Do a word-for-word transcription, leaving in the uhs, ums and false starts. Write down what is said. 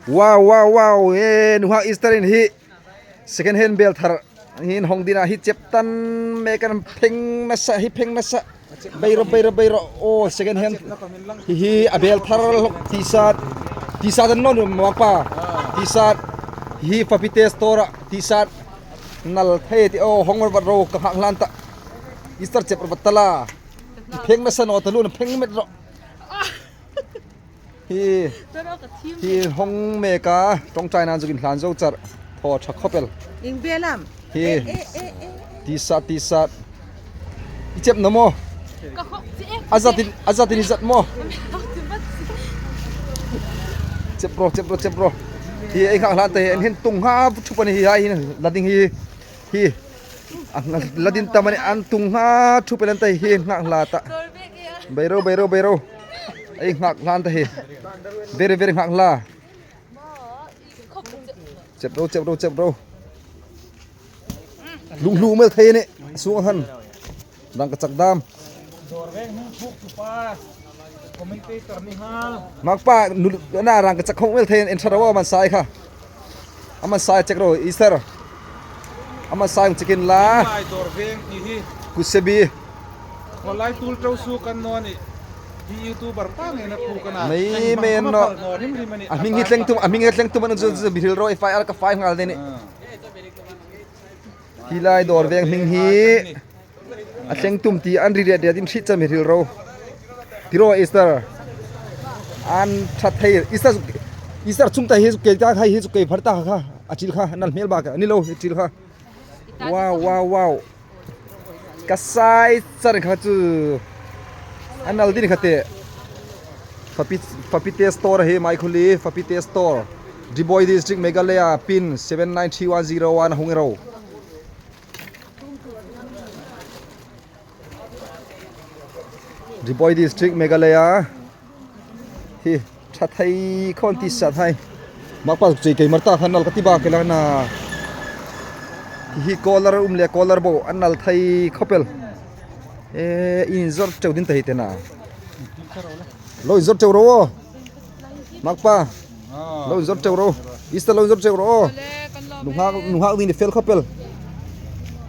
Wow, wow, wow. Eh, nunghak Easter-in hi second hand bel thar hin hawng ding a, hi chep tan mek an, pheng nasa, hi pheng nasa. Beiro, beiro, beiro. Oh, second hand. Hi, hi, a bel thar, T-shirt. T-shirt an naw ni Makpa. T-shirt. Hi, Fapite store-a T-shirt. Nal thei ti, oh, hawng vat ro, ka nghak hlan ta. Easter chep vat ta la. Pheng nasa naw ta lun, pheng met ro. Hi, hi hawng mek a, ṭawngṭaina zuk inhlan zo char. Thaw ṭha khawp el. Ieng bel am? Hi. Eh, eh, eh, eh. T-shirt, T-shirt. I chep naw maw? Ka khawk chi e. A zatin, a zatin i zat maw? Chep ro, chep ro, chep ro. Hi, ei nghak hlan ta hi, en hin tung ha, thup a ni hi, hai hin, la ding hi. Hi. A nghak la ding ta mani an tung ha thup el an ta hi, nghak hla ta. Beiro, beiro, beiro. Ei nghak hlan ta hi. Very, very nghak hla. Chep ro, chep ro, chep ro. Lung hlu mel thei ni. Sung han. Rangkachak dam. Dawr veng hming thuk tu pa. Commentator ni hal. Makpa, nu, na rangkachak hawng mel thei en ṭha ro, a man sai kha. A man sai chek ro, Easter. A man sai chek inla. Lai dawr veng ti hi. Kusebi. Khaw lai tul ṭo su kan naw ni. Hi YouTuber pa nge na pu kan a. Nei, men naw. A hming hi tleng tum, a hming hi tleng tum an zu zu mi hril ro, F I R ka file nghal de ni. Ah. Hi lai dawr veng hming hi. A thleng tum ti an ri riat riat in hriet cham hi hril ro. Ti ro Easter. An ṭha thei. Easter, Easter chung ta hi chu kei ta kha, hi chu kei phar ta kha. A ṭil kha, nal hmel bak a ni lo, hi ṭil kha. Wow, wow, wow. Ka sai char kha chu. An nal ding kha te. Fapi, Fapite store hi mai khuli, Fapite store. Diboi District, Meghalaya, pin seven nine three one zero one hung ro. Diboi District, Meghalaya. Hi, ṭha thei khawp ti sa thei. Makpa zuk chei kei mar ta khan nal ka ti bak el a na. Hi collar um le collar bo an nal thei khawp el. Eh, inzawr ṭeu ding ta hi te na. Lo inzawr ṭeu ro. Makpa. Lo inzawr ṭeu ro. Easter lo inzawr ṭeu ro. Nunghak, nunghak ding ni fel khawp el.